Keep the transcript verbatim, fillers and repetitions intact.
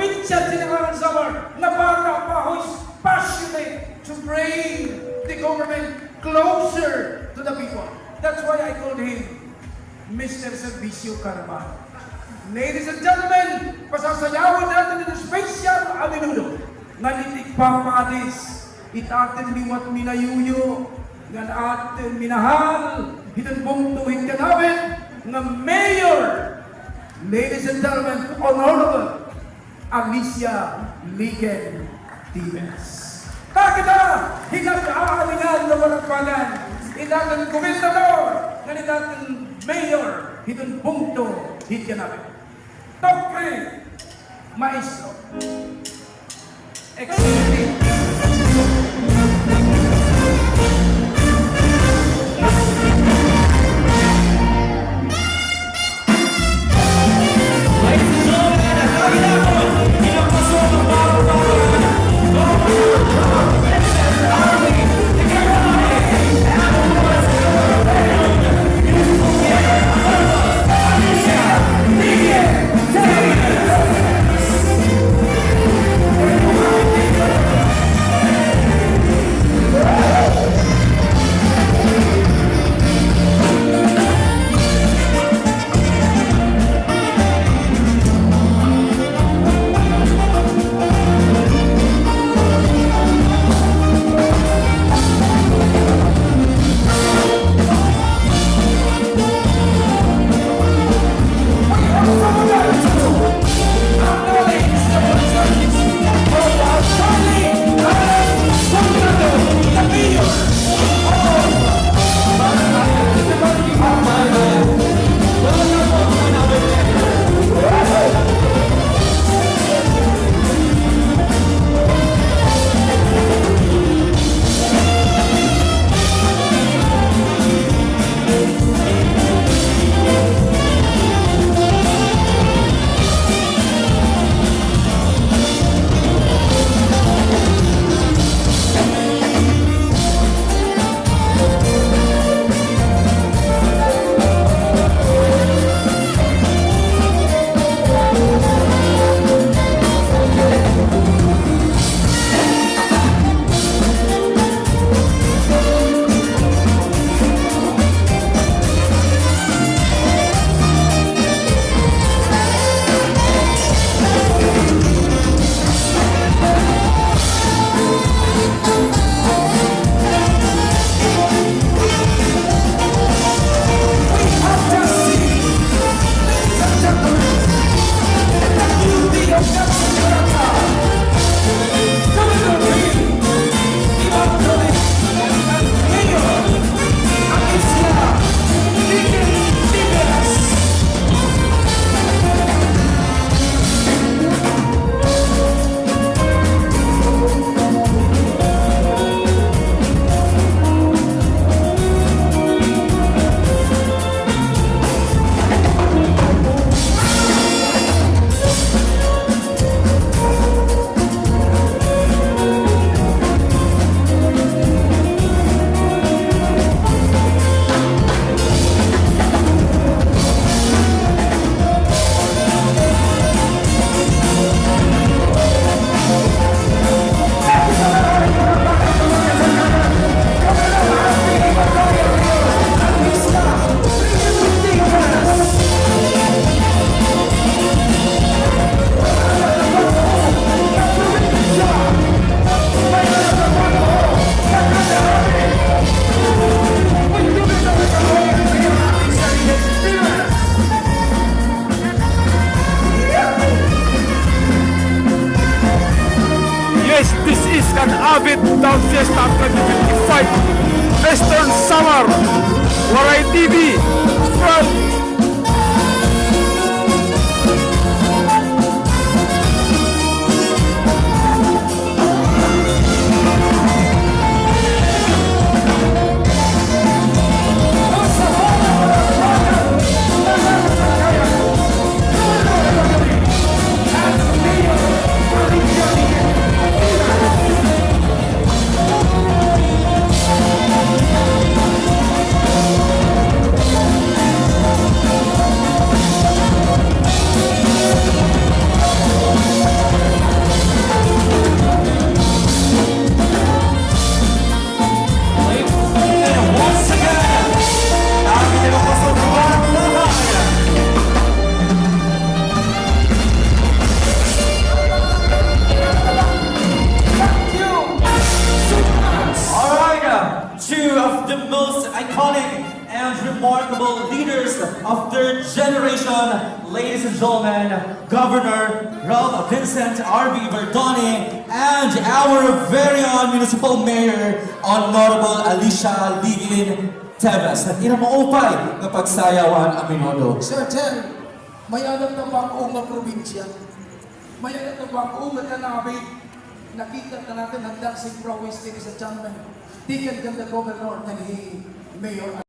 Provincial General Samar nga bata pa who is passionate to bring the government closer to the people. That's why I called him Mister Servicio Caraballo. Ladies and gentlemen, pasasayawon naton in special a menudo ngan it igpapaadis it aton liwat minayuyo ngan aton minahal hiton bungto hit Canavid nga mayor. Ladies and gentlemen, Honorable Alicia Liken Tives. Pakita hit aton aalingan nga palakpakan it aton gobernador ngan it aton mayor hiton bungto hit Canavid. Tokri, maestro. Executive. Yes, this is Canavid Town Fiesta twenty twenty-five, Eastern Samar, Waray T V, from Of third generation, ladies and gentlemen, Governor Ralph Vincent R V Verdoni and our very own Municipal Mayor, Honorable Alicia Ligilin Teves. Nag-ira maupay nga pagsayawan an minuto. Sir Chen, may-ada ta bag-o nga probinsya. May-ada ta bag-o nga kanabi. Nakita na natin an dancing prowess, ladies and gentlemen. Tikang kan the governor and hi Mayor